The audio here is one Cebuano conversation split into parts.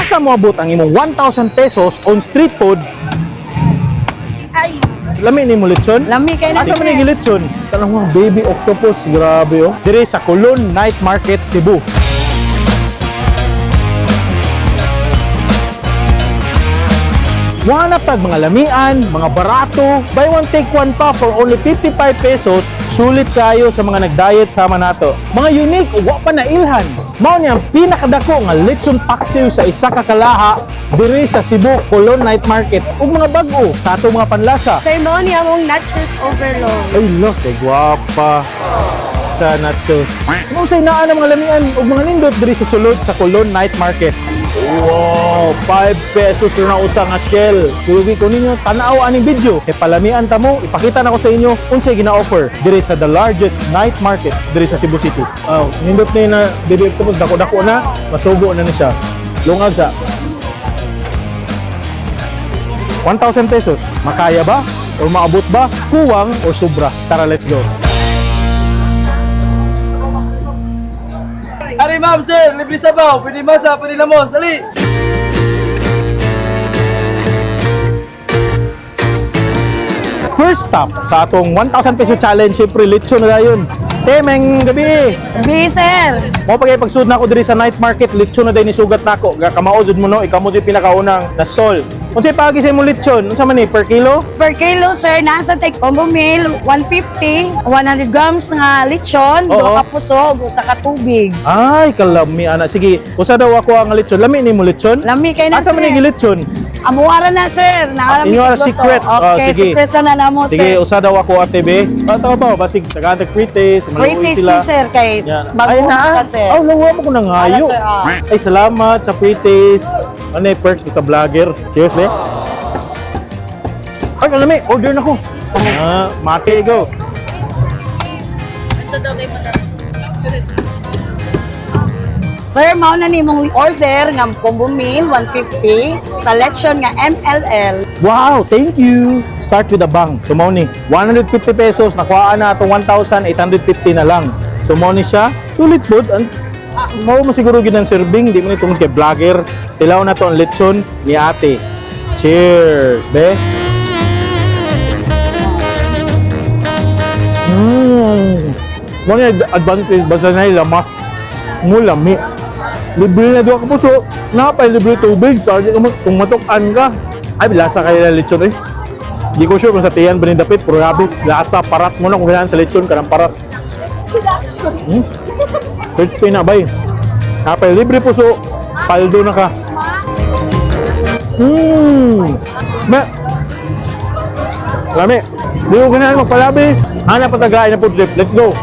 Asa moabot ang imong 1,000 pesos on street food? Ay, Lami ni mo lechon? lami kay na, Asa man sir. ni lechon? Tanong mo, baby octopus, grabe oh. Dire sa Colon Night Market, Cebu. Wala pag mga lamian, mga barato, buy one take one pa for only 55 pesos, sulit kayo sa mga nag-diet sama nato. Mga unique, wa pa na ilhan. Mao ni ang pinakadako nga lechon paksiw sa isa ka kalaha diri sa Cebu Colon Night Market ug mga bag-o sa atong mga panlasa. Sir, mo niya mong nachos overload. Ay, look, kay guwapa sa nachos. Mausay naa ang mga lamian ug mga nindot diri sa sulod sa Colon Night Market. Wow, 5 pesos na usa nga shell. Kulugi ko ninyo tan-aw aning video. Kay palamian ta mo, ipakita nako sa inyo unsay gina-offer diri sa the largest night market diri sa Cebu City. Oh, nindot ni na baby octopus, dako-dako na, masugo na ni siya. Lungag sa 1,000 pesos. Makaya ba? Or maabot ba? Kuwang or sobra? Tara, let's go. Ari ma'am sir, libre sabaw, pwede masa, pwede lamos, dali! First stop sa atong 1,000 peso challenge, syempre lechon na dayon. Temeng gabi. Bi, sir. Mo pag pagsuod na ako diri sa night market, lechon na dayon nisugat nako. Kamao jud mo no, ikaw mo jud pinakaunang na stall. Unsay paagi sa imong lechon? Unsa man ni per kilo? Per kilo, sir, nasa take combo meal, 150, 100 grams nga lechon, Oo. duha ka puso, ug usa ka tubig. Ay, kalami ana. Sige, usa daw ako ang lechon. Lami ni mo lechon? Lami kay na, Asa man sir. ni lechon? Amuara na, sir. Naara mi Inyo ara tagluto. secret. Ah, Okay, sige. secret na na namo, Sige, sir. usa daw ako ate be. Bata pa ba basig tagaan tag pre-taste, maluoy Free taste sila. ni sir kay Yan. bago Ay, na. ka, sir. Oh, lawa mo ko nangayo. Ala, sir, ah. Ay, salamat sa pre-taste. Ano yung perks, Mr. Vlogger? Cheers, le. Ay, kalami. Order na ko. Ah, mate, go. Sir, mao na nimong order nga combo meal 150 sa lechon nga MLL. Wow, thank you. Start with a bang. So, mao ni, 150 pesos, nakuhaan na itong 1,850 na lang. So, mao ni siya. Sulit po. Mao mo siguro gid ang serving, di mo ni tungod kay vlogger. Tilaw na to ang lechon ni ate. Cheers, be. Mao ni advantage basta na lamak. Mo lami. Libre na duha ka puso. Napay libre tubig. Para di ka kung matukan ka. Ay, lasa kayo na lechon eh. Di ko sure kung sa tiyan ba ni dapit, pero grabe, lasa, parat mo na kung kailangan sa lechon, kanang parat. Crispy na, bay. Napay libre puso, paldo na ka. Ma. Lami. Di ko ganahan magpalabi. Hanap patagain na food trip. Let's go.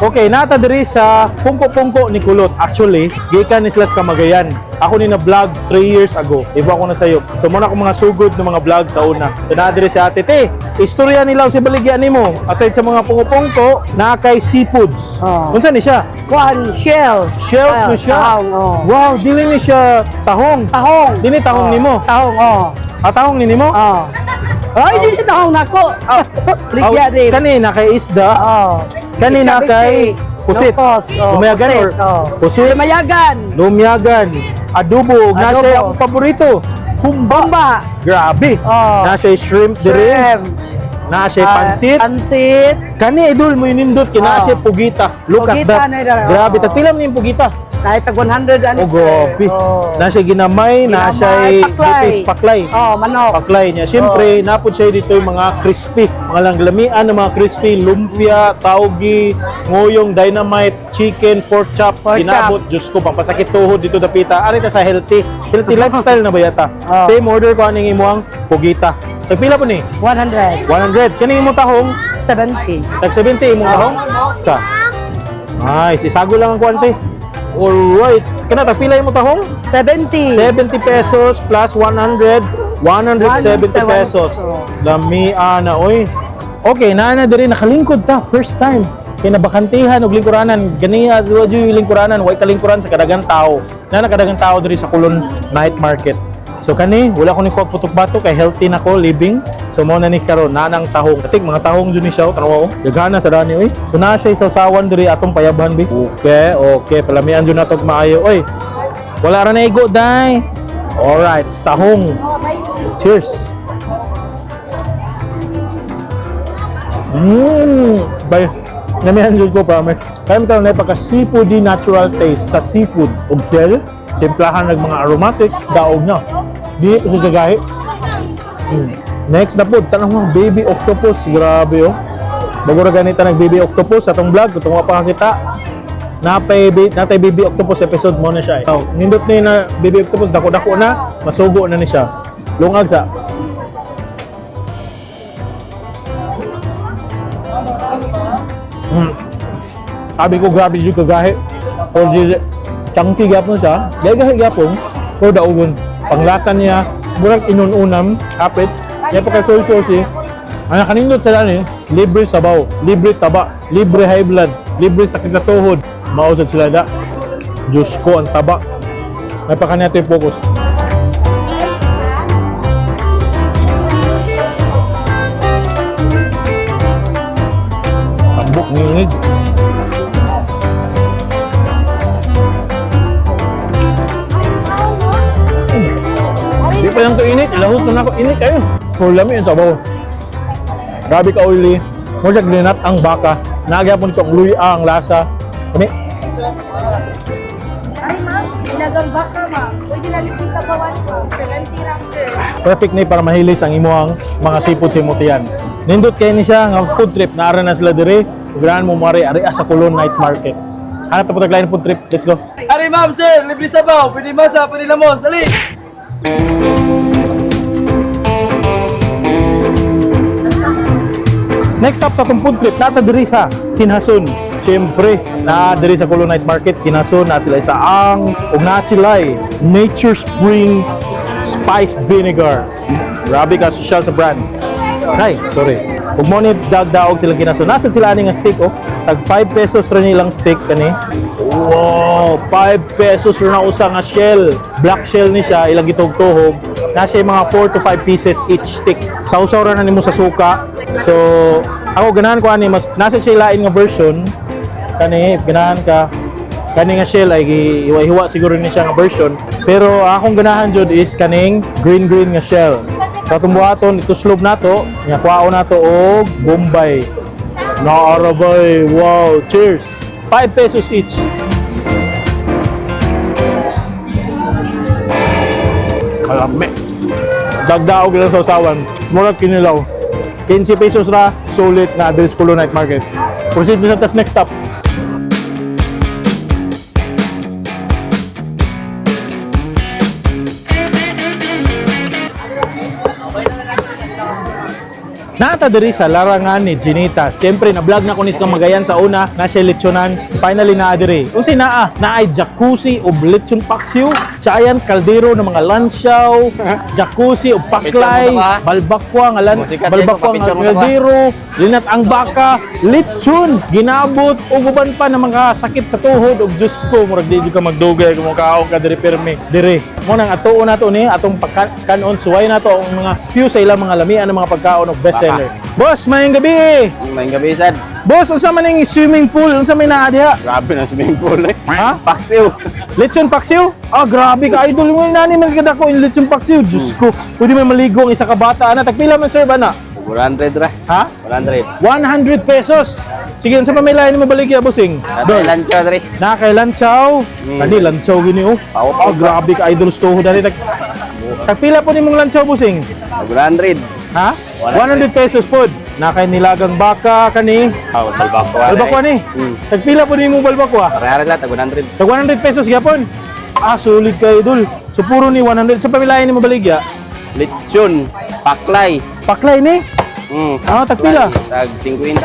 Okay, nata diri sa Pungko-Pungko ni Kulot. Actually, gikan ni sila sa Kamagayan. Ako ni na vlog 3 years ago. Iba ko na sayo. So muna ako mga sugod ng mga vlog sa una. So naa diri si Ate Te. Istorya nila si baligyan nimo. Aside sa mga pungko-pungko, naa kay seafoods. Oh. Unsa ni siya? Kuan shell. Shells Ah, ni siya. Tahong, oh. Wow, dili ni siya tahong. Tahong. Dili tahong Oh, nimo. Tahong, oh. Ah, tahong ni nimo? Oh. Ay, dili tahong nako. Ligya Oh, din. Kani na kay isda. Oh. Kani na kay pusit. Locos, oh, Lumayagan pusit, or oh. pusit? Lumayagan. Lumyagan. Adobo. Na Adobo. siya akong paborito. Humba. Humba. Grabe. Oh. Na siya shrimp dire. Shrimp. Na siya Ah, pansit. Pansit. Kani idol mo yun nindot kina Oh. siya pugita. Look at Pugita that. na yun, oh. Grabe, tagpila mo yung pugita. Dahil tag 100 ano, Oh, sir. grabe. Oh. Na siya ginamay, na siya Ginamay, paklay. paklay. Paklay. Oh, manok. Paklay niya. Siyempre, napod siya dito yung mga crispy. Mga langlamian ng mga crispy, lumpia, taugi, ngoyong, dynamite, chicken, pork chop. Pork Ginabot, Diyos ko, pampasakit tuhod dito dapita. Ari ta sa healthy. Healthy lifestyle na ba yata? Oh. Same order ko aning imuang pugita. Tagpila po ni? 100. 100. Kani imong tahong? 70. Tag 70 imong tahong? Sa. Nice. Isago lang ang kwante. Alright. Kana tagpila imong tahong? 70. 70 pesos plus 100, 170 pesos. Lami ana oy. Okay, naa na diri nakalingkod ta first time. Kay nabakantihan og lingkuranan, ganiya wa jud yung lingkuranan, way kalingkuran sa kadagang tao. Na nakadagang tao diri sa Kulon Night Market. So kani, wala ko ni kuha putok batok kay healthy na ko living. So mo na ni karon nanang tahong. Atik mga tahong jud ni siya, oh, tanawa oh. Daghana sa dani oy. So naa siya isawsawan diri atong payaban bi. Okay, palamian jud nato og maayo oy. Wala ra na igo day. Alright, tahong. Cheers. Bay. Namihan jud ko, promise. Kaya mo na pagka seafoody natural taste sa seafood ug shell, timplahan ng mga aromatic, daog na. Di ko sa gagahi. Next na po, tanong mga baby octopus. Grabe oh. Bago ra ganita nag baby octopus sa atong vlog, kung wa pa kita, natay baby octopus episode mo na siya. Eh. Oh, nindot ni na baby octopus, dako-dako na, masugo na ni siya. Lungag sa. Sabi ko grabe jud kagahi. Or di chunky gyapon siya. Gay gahi gyapon. Pero daugon. Panglasa niya, murag inun-unam, kapit. Kaya pa kay soy sauce eh. Ang nakanindot sa dani, libre sabaw, libre taba, libre high blood, libre sakit sa tuhod. Mao sad sila da. Diyos ko, ang taba. May pa kanya yung focus. Tambok, ngingig. Di pa lang to init, ilahot na nako init kayo. So lami ang sabaw. Grabe ka oily. Murag linat ang baka. Nagyapon ko ang luya ang lasa. Kani, Ay, ma'am, ilagang baka, ma'am. Pwede lang yung sa bawan, ma'am. 70 lang, sir. Perfect ni para mahilis ang imuhang mga seafood sa imong. Nindot kay ni siya nga food trip naara na sila dire. Ugrahan mo mari ari sa Colon Night Market. Hanap na po taglain food trip. Let's go. Ari ma'am, sir, libre sabaw, pwede masa, pwede lamos, dali! Next stop sa atong food trip, nata diri sa Kinhasun. Siyempre, na diri sa Colon Night Market, Kinhasun, na sila sa ang ug na sila Nature Spring Spice Vinegar. Grabe ka social sa brand. Ay, sorry. Ug mo ni dagdaog silang Kinhasun. Nasa sila ani nga stick oh. Tag 5 pesos ra nilang stick kani. Wow, 5 pesos ra na usa nga shell. Black shell ni siya, ilang gitugtuhog. Na siya mga 4 to 5 pieces each stick. Sausaw ra na nimo sa suka. So, ako ganahan ko ani mas nasa siya lain nga version kani if ganahan ka kani nga shell ay gihiwa-hiwa siguro ni siya nga version, pero akong ganahan jud is kaning green green nga shell. Sa atong buhaton, ituslob nato nga kuhaon nato og Bombay naarabay. Wow, cheers. 5 pesos each. Kalame, dagdaog lang sa usawan, murag kinilaw. 15 pesos ra, sulit na diri sa Colon Night Market. Proceed mi sa tas next stop. Nata diri sa larangan ni Ginita. Siyempre, na-vlog na ko ni sa Magayan sa una, na siya lechonan. Finally, naa diri. Unsay naa? Naay jacuzzi o lechon paksiw, chayan kaldero ng mga lansyaw, jacuzzi o paklay, balbakwa nga lan, balbakwa nga kaldero, linat ang baka, lechon, ginabot ug uban pa na mga sakit sa tuhod ug Diyos ko, murag di jud ka magdugay kung makaon ka diri pirmi. Diri. Mo nang atuon nato ni atong pagkanon, suway nato ang mga few sa ilang mga lamian ng mga pagkaon og best seller. Boss, maayong gabi. Maayong gabi, sad. Boss, unsa man ning swimming pool? Unsa may naa diha? Grabe na swimming pool eh. Ha? Paksiw. Lechon paksiw? Ah, grabe ka idol mo nani man kadako in lechon paksiw. Diyos ko, pwede man maligo ang isa ka bata ana. Tagpila man sir ba na? 100 ra. Ha? 100. 100 pesos. Sige, unsa pa may lain mo baligya, bossing? Tatay lancho dre. Na kay Lanchaw. Kani Lanchaw gini oh. Pao, Oh, pao. grabe ka idol stoho dali. Tagpila po nimong Lanchaw, bossing? 100. Ha? 100 pesos pod. Na kay nilagang baka kani. Ah, balbakwa. Balbakwa ni. Tagpila po nimong balbakwa? Parehara sa tag 100. Tag 100 pesos gyapon. Ah, sulit ka idol. So puro ni 100. Sa pamilayan ni mabaligya? Lechon, paklay. Paklay ni. Ah, tagpila. Tag 50.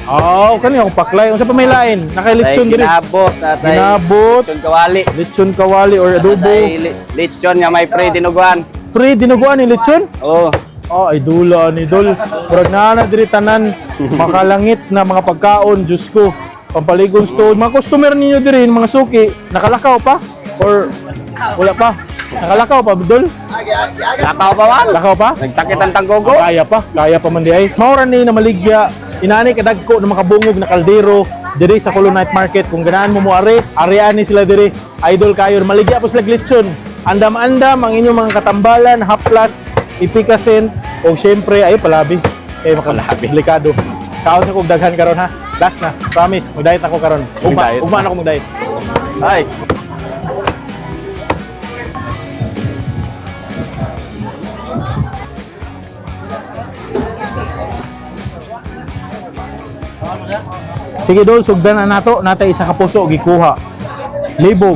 Ah, oh, kani akong paklay. Unsa pa may lain? Naka lechon diri. Ginabot, tatay. Ginabot. Lechon kawali. Lechon kawali or adobo. Tatay, lechon nga may pre dinuguan. Free dinuguan ni lechon. Oh, Oh, ay dula ni dol. Murag naa na diri tanan makalangit na mga pagkaon, Diyos ko. Pampaligon store, mga customer ninyo diri, mga suki, nakalakaw pa or wala pa? Nakalakaw pa, Dol? Lakaw pa man. Lakaw pa? Nagsakit ang tanggogo. Ah, kaya pa, kaya pa man di ay. Maura ni na maligya, inani kadagko na makabungog na kaldero diri sa Colon Night Market. Kung ganahan mo mo are, arean ni sila diri. Idol kayo, maligya po sila glitson. Andam-andam ang inyong mga katambalan, haplas, ipikasen, o syempre, ay palabi. Kay makalabi, delikado. Kaon sa kog daghan karon ha. Last na, promise, mag-diet ako karon. Ugma, Mag-diet ugma na ako mag-diet. Ay. Sige dol, sugdan na nato, natay isa ka puso gikuha. Libog.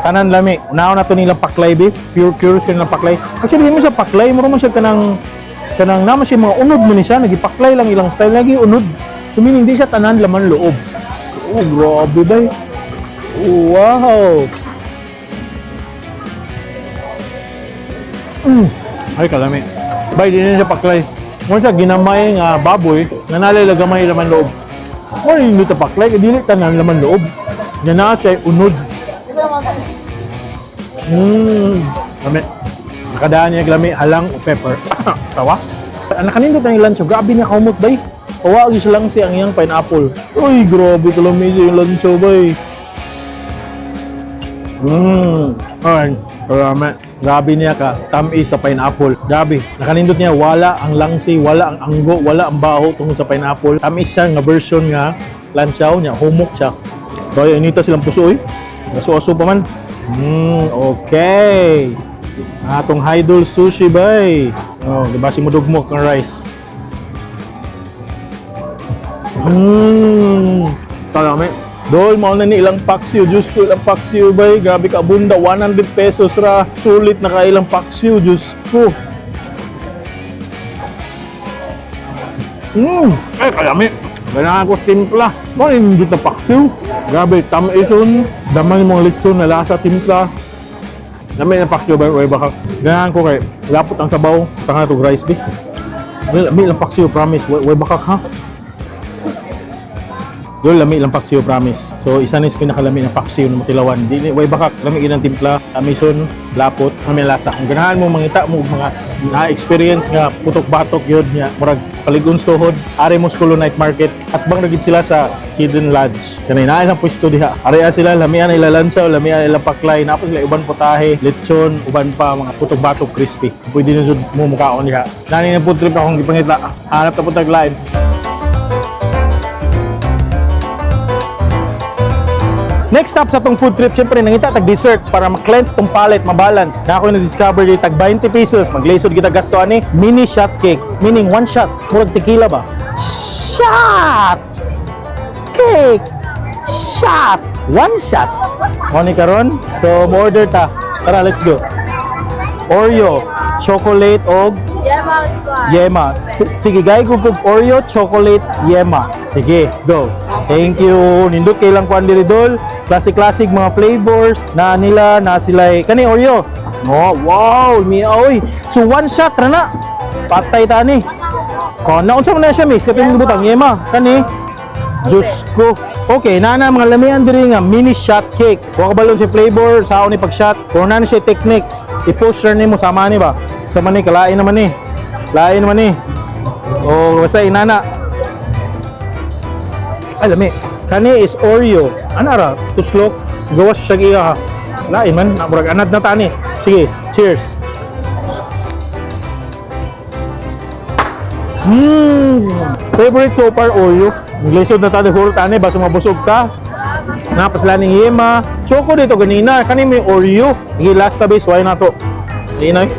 Tanan lami. Unaon na to nilang paklay bi. Pure curious ka nilang paklay. Actually, di mo siya paklay, mura man siya kanang kanang naman siya mga unod mo ni siya, nagipaklay lang ilang style, lagi unod. So meaning di siya tanan laman loob. Oh, grabe bay. Wow. Ay, kalami. Bay, di na siya paklay. Mura siya ginamay nga baboy, nanalay lang gamay laman loob. Mura hindi ta paklay, kay dili tanan laman loob. Nga naa siya unod. Lami. Nakadaan niya lami halang o pepper. Tawa. Ang nakanindot ang lunch, grabe na kaumot bay. Kawa gyud siya lang siya ang iyang pineapple. Uy, grabe kalami siya yung lunch bay. Alright. Salamat. Grabe niya ka. Tamis sa pineapple. Grabe. Nakanindot niya, wala ang langsi, wala ang anggo, wala ang baho tungod sa pineapple. Tamis siya nga version nga lansaw niya. Humok siya. Kaya inita silang puso eh. Aso-aso pa man. Okay. Atong Idol Sushi bay. Oh, di ba si mudugmok ang rice. Kalami. Dol, mao na ni ilang paksiw. Diyos ko, ilang paksiw bay. Grabe ka bunda. 100 pesos ra. Sulit na ka ilang paksiw. Diyos ko. Ay, kalami. Ganahan ko timpla. Mao hindi na paksiw. Grabe, tamison. Daman yung mga litson na lasa timpla. Lami na paksiw bay, way baka. Ganahan ko kay lapot ang sabaw. Tanga to rice bi. Lami lang paksiw, promise. Way, way bakak ha. Dol, lami lang paksiw, promise. So, isa na yung pinakalami na paksiw na matilawan. Di, way bakak, lami ginang timpla, amison, lapot, lami ang lasa. Kung ganahan mo, mangita mo, og mga na-experience nga putok-batok yun niya, murag paligon sa tuhod, are mo sa Colon Night Market, at bang nagid sila sa Hidden Lodge. Kanay naa ang pwesto diha. Areha sila, lamian ila lansaw, lamian ila paklay, napos sila uban potahe, lechon, uban pa mga putok-batok crispy. Pwede na jud mo mukaon diha. Nani na food trip akong gipangita. Hanap ta pud tag lain. Next stop sa tong food trip, syempre nangita tag dessert para ma-cleanse tong palate, ma-balance. Na ako na-discover di tag 20 pesos, maglisod kita gasto ani, mini shot cake, meaning one shot, murag tequila ba? Shot! Cake! Shot! One shot. Mo ni karon? So mo order ta. Tara, let's go. Oreo, chocolate og yema. Sige, gay ko kog Oreo, chocolate, yema. Sige, go. Thank you. Nindot kay lang kuan diri dol. Classic-classic mga flavors na nila na sila kani Oreo. Oh, wow, mi oy. So one shot ra na. Patay ta ni. Kana unsa man na siya miss? Katong butang yema kani. Diyos ko. Okay, nana mga lamian diri nga mini shot cake. Wa ka balon si flavor sa ni pag shot. Kung na siya technique, i-push ra nimo sama ni ba? Sama ni kalain naman ni. Lain naman ni. O basta inana. Ay lami. Kani is Oreo. Ana ra tuslok. Gawas siya iya ha. Lain man, murag anad na tani. Sige, cheers. Favorite so far Oreo. Lisod na tayo hurot ani basta mabusog ta. Napasla ning yema. Choco dito ganina kani may Oreo. Sige last ta base why na to. Dinoy.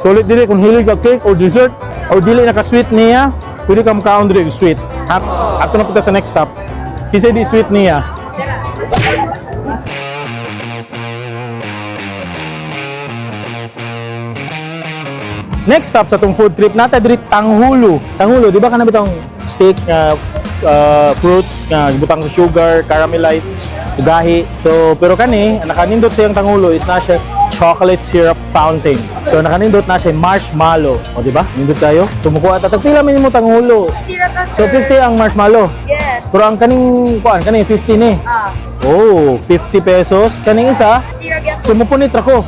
Sulit dili kung hilig ka cake or dessert or dili na ka sweet niya, pwede ka makaon dili og sweet. At ato na punta sa next stop. Kinsa di sweet niya? Next stop sa tong food trip nata diri Tanghulo. Tanghulo, di ba kana bitong steak nga fruits nga gibutang sa sugar, caramelized, ugahi. So pero kani ang nakanindot sa iyang Tanghulo is na siya chocolate syrup fountain. So nakanindot na siya marshmallow. O di ba? Nindot kayo. So mukuha ta tag pila man nimo Tanghulo. Tira ka, So sir. 50 ang marshmallow. Yes. Pero ang kaning kuan kaning 50 ni. Ah. Oh, 50 pesos. Kaning isa, sumupunit ra ko.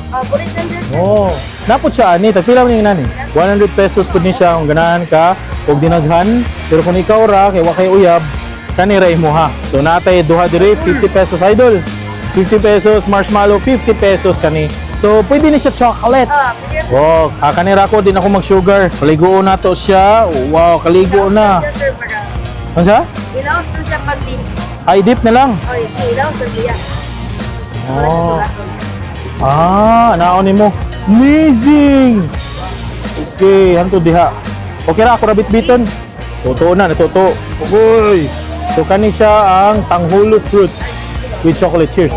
Oh, napot siya ani, tagpila man yung nani? 100 pesos pud ni siya kung ganahan ka og dinaghan. Pero kung ikaw ra kay wa kay uyab, kani ra imo ha. So natay duha dire 50 pesos, idol. 50 pesos marshmallow, 50 pesos kani. So pwede ni siya chocolate. Wow, kani ra ko din ako mag-sugar. Paliguon na to siya. Wow, kaligo na. Ano siya? Ilaos na siya pag din. Ay, dip na lang. Oy, ilaos na siya. Oh. Ah, naon nimo. Amazing! Okay, hanto diha. Okay ra ako ra bitbiton. Totoo na, natuto. Uy. So kani siya ang Tanghulo fruits with chocolate. Cheers.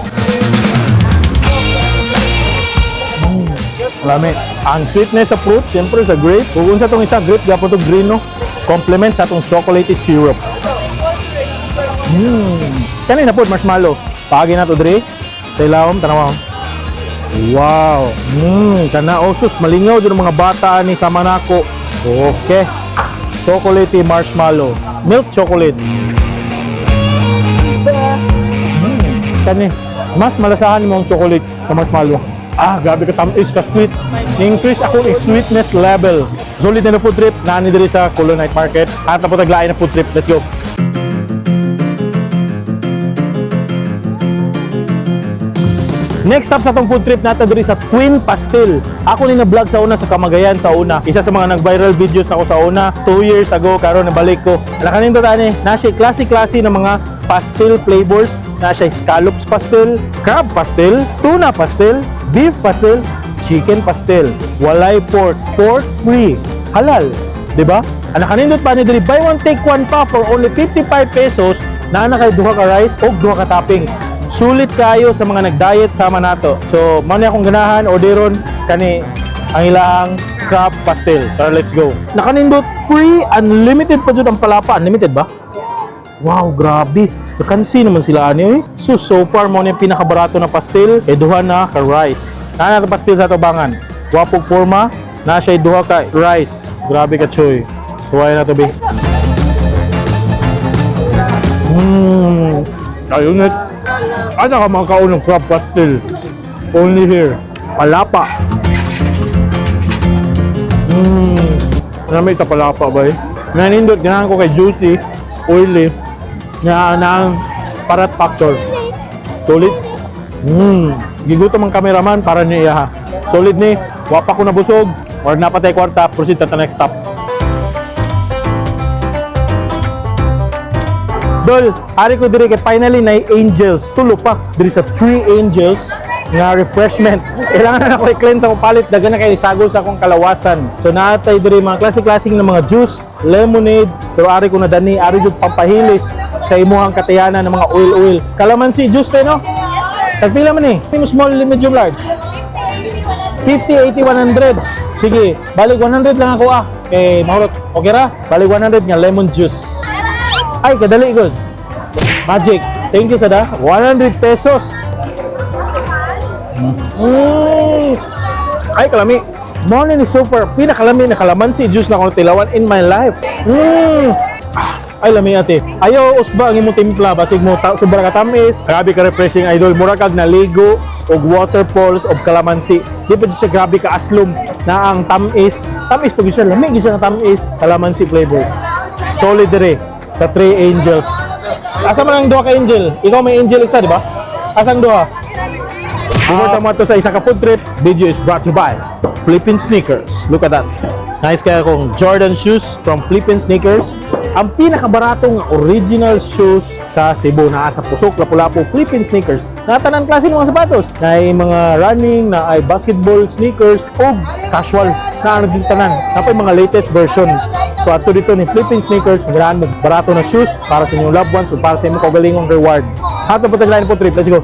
Lami. Ang sweetness sa fruit, siyempre sa grape. Kung unsa tong isa grape, gyapon to green no. Complement sa atong chocolatey syrup. Kani na po marshmallow. Paagi na to diri sa ilawom tanaw. Wow. Kana osus malingaw jud ang mga bata ni sama nako. Okay. Chocolatey marshmallow. Milk chocolate. Kani mas malasahan mo ang chocolate sa marshmallow. Ah, grabe ka tamis ka sweet. Increase ako ang sweetness level. Solid na food trip naani diri sa Colon Night Market. At na po taglain na food trip. Let's go. Next stop sa atong food trip natin diri sa Twin Pastel. Ako ni na-vlog sa una sa Kamagayan sa una. Isa sa mga nag-viral videos nako sa una 2 years ago karon nabalik ko. Ala kanin tani, na siya klase-klase ng mga pastel flavors. Na siya scallops pastel, crab pastel, tuna pastel, beef pastel, chicken pastel. Walay pork, pork free, halal, 'di ba? Ana kanindot pa ni diri buy one take one pa for only 55 pesos naa na kay duha ka rice og duha ka toppings. Sulit kayo sa mga nag-diet sama nato. So, mao ni akong ganahan orderon kani ang ilang crab pastel. Tara, let's go. Nakanindot free unlimited pa jud ang palapa. Unlimited ba? Wow, grabe. Nakansi naman sila ani eh. So, so far mo ni pinakabarato na pastel, eh duha na ka rice. Naa na pastel sa tubangan. Gwapog forma, na siya duha ka rice. Grabe ka choy. Suway na to be. Ayun na. Ano ka mga kaunong crab pastel? Only here. Palapa. Nami ita palapa ba eh? Nanindot, ganahan ko kay juicy, oily, na na ang parat factor. Solid. Gigutom ang cameraman para niya iya ha. Solid ni. Wapa ko nabusog. Or napatay kwarta, proceed ta next stop. Dol, ari ko diri kay finally na angels. Tulo pa diri sa Three Angels nga refreshment. Kailangan na ako i-cleanse akong palit daghan na kay sagol sa akong kalawasan. So naatay diri mga klase-klaseng ng mga juice, lemonade, pero ari ko na dani, ari jud pampahilis sa imuhang katiyanan ng mga oil-oil. Kalamansi juice tayo no? Tagpila man eh. Mo small, medium, large. 50, 80, 100. Sige, balik 100 lang ako ah. Eh, mahurot. Okay ra? Balik 100 nga lemon juice. Ay, kadali good. Magic. Thank you, Sada. 100 pesos. Ay, kalami. Morning ni super. Pinakalami na kalamansi juice na akong tilawan in my life. Ah, ay, lami ate. Ayaw, usba ang imong timpla. Basig mo, sobra ka tamis. Grabe ka refreshing, idol. Mura kag naligo og waterfalls og kalamansi. Di pa siya grabe ka aslom na ang tamis. Tamis pag siya, lami gyud siya nga tamis. Kalamansi flavor. Solid dire sa Three Angels. Asa man ang duha ka angel? Ikaw may angel isa, di ba? Asang duha? Before ta mo sa isa ka food trip, video is brought to you by Flippin' Sneakers. Look at that. Nice kaya kong Jordan shoes from Flippin' Sneakers. Ang pinakabaratong original shoes sa Cebu naa sa Pusok, Lapu-Lapu, Flippin' Sneakers. Natanan klase ng mga sapatos. Na ay mga running, na ay basketball sneakers, o casual. Na ano din tanan. Napay mga latest version. So ato dito ni Flippin' Sneakers, ganahan mo barato na shoes para sa inyong loved ones o para sa inyong kaugalingong reward. Hato po taglain po trip. Let's go.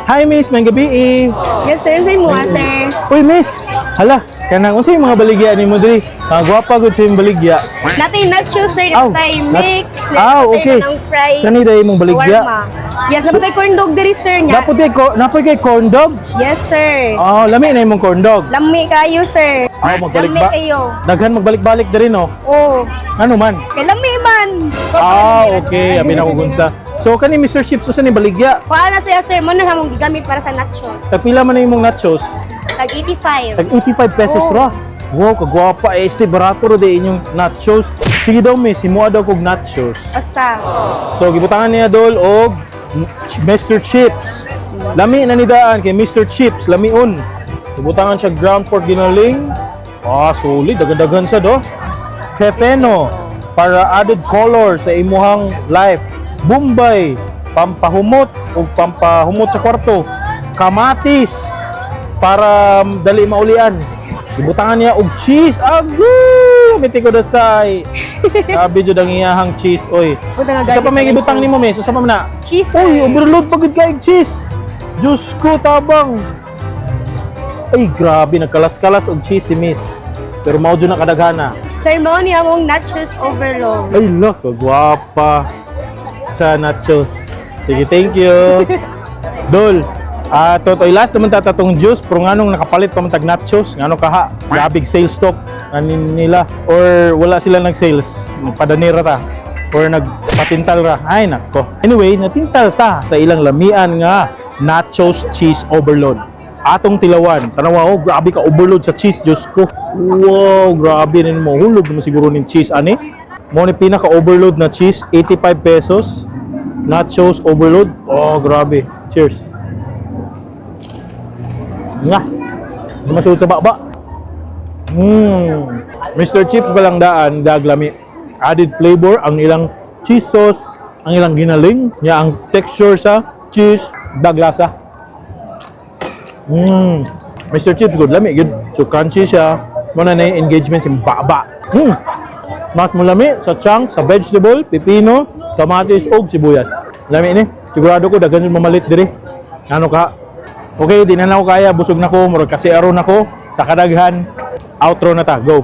Hi miss, nang gabi eh. Yes, sir. Say mo, sir. Uy miss, hala, kanang unsa yung mga baligya nimo diri? Ah, gwapa gud sa imong baligya. Natin nachos, sir. Aw, Natay mix. Ah, okay. Ng fries. Kani dai imong baligya. Shawarma. Yes, napatay corn dog diri, sir niya. Dapat kay napoy kay corn dog. Yes, sir. Oh, lami na imong corn dog. Lami kayo, sir. Oh, magbalik Lami ba? kayo. Daghan magbalik-balik diri no. Oh. Ano man? Kay lami man. Kuan. Ah, okay. Abi na ko gunsa. So kani Mr. Chips usa ni baligya. Kuan na siya, sir. Mo na among gigamit para sa nachos. Tagpila man na imong nachos? Tag 85. Tag 85 pesos ra. Wow, kagwapa. Eh, este barato ra di inyong nachos. Sige daw, miss, himuha daw kog nachos. Asa. So, gibutangan niya dol og Mr. Chips. Lami na ni daan kay Mr. Chips, lamion. Gibutangan siya ground pork ginaling. Ah, solid. Dagadagan sa do. Fefeno, para added color sa imuhang life. Bombay, pampahumot o pampahumot sa kwarto. Kamatis, para dali maulian. Gibutangan niya og cheese. Agoy! Miti ko dasay. Grabe jud ang iyahang cheese, oy. Buta nga Usa pa may garlic gibutang rice. nimo, miss? Usa pa man na? Cheese. Uy, overload pa gud kay cheese. Diyos ko, tabang. Ay, grabe, nagkalas-kalas og cheese si miss. Pero mao jud na kadaghana. Sir, mo ni among nachos overload. Ay, look, gwapa sa nachos. Sige, thank you. Dol, ah, totoy last naman tatatong juice, pero nganong nakapalit pa man tag nachos, nganong kaha, grabe sales stock ani nila or wala sila nag-sales, nagpadanira ta or nagpatintal ra. Ay nako. Anyway, natintal ta sa ilang lamian nga nachos cheese overload. Atong tilawan, tanawa oh, grabe ka overload sa cheese, Diyos ko. Wow, grabe nin mo. Hulog mo siguro nin cheese ani. Mo ni pinaka overload na cheese, 85 pesos. Nachos overload. Oh, grabe. Cheers. Nga. Masud sa baba. Mr. Chips balang daan, daglami. Added flavor ang ilang cheese sauce, ang ilang ginaling, niya ang texture sa cheese, daglasa. Mr. Chips good lami good. So crunchy siya. Mo na na yung engagement si baba. Mas mulami sa chunk, sa vegetable, pipino, kamatis ug sibuyas. Lami ni. Sigurado ko daghan yung mamalit diri. Ano ka? Okay, di na na ako kaya, busog na ko, murag kasi aron ako sa kadaghan. Outro na ta, go.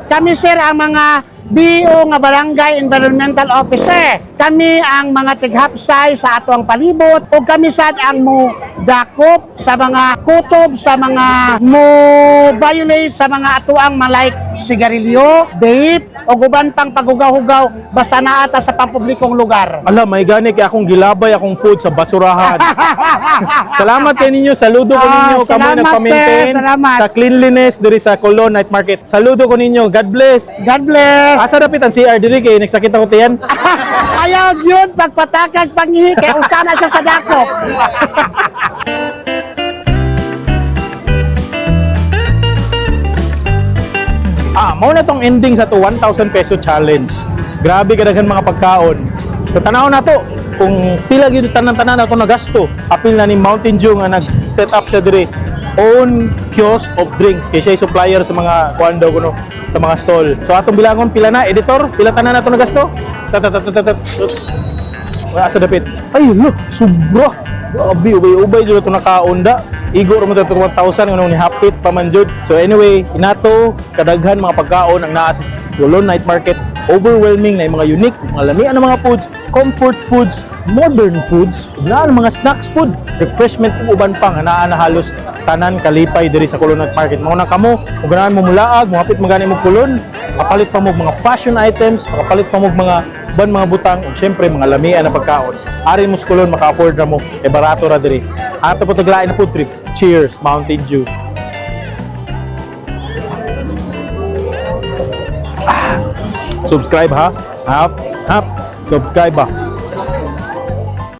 Kami, sir, ang mga BO nga Barangay Environmental Officer. Kami ang mga tighapsay sa ato ang palibot o kami sad ang mo dakop sa mga kutob, sa mga mo violate sa mga atuang malike sigarilyo, vape, o uban pang paghugaw-hugaw basta naa ta sa pampublikong lugar. Ala, may gani kay akong gilabay akong food sa basurahan. Salamat kay ninyo, saludo ko Ah, ninyo kamo salamat, nagpa-maintain sir. Salamat. sa cleanliness diri sa Colon Night Market. Saludo ko ninyo. God bless. God bless! Asa dapit ang CR diri kay nagsakit ako tiyan. Ayaw yun, pagpatakag pangihi, kay usana siya sa dakop. Ah, mao na tong ending sa to 1,000 peso challenge. Grabe kadaghan mga pagkaon. So tanaw na to kung pila gyud tanan-tanan ato nagasto. Apil na ni Mountain Dew nga nag-set up siya diri own kiosk of drinks kay siya supplier sa mga kuan daw kuno sa mga stall. So atong bilangon pila na editor, pila tanan nato nagasto? Tat tat tat tat, tat. Wala sa dapit. Ay, look, sobra. Grabe, ubay-ubay jud ito nakaunda. Igo ra man ito 1,000 nganong ni hapit pa man jud. So anyway, inato kadaghan mga pagkaon ang naa sa Solon Night Market. Overwhelming na yung mga unique, mga lamian ng mga foods, comfort foods, modern foods, ug naa ang mga snacks food, refreshment ug uban pa nga naa na halos tanan kalipay diri sa Colon Night Market. Mao na kamo, kung ganahan mo mulaag, mohapit man gani mo Colon, makapalit pa mo og mga fashion items, makapalit pa mo og mga uban mga butang ug syempre mga lamian na pagkaon. Ari mo sa Colon maka-afford ra mo, e barato ra diri. Ato po taglain na food trip. Cheers, Mountain Dew. Ah, subscribe ha. Hap, hap. Subscribe ba.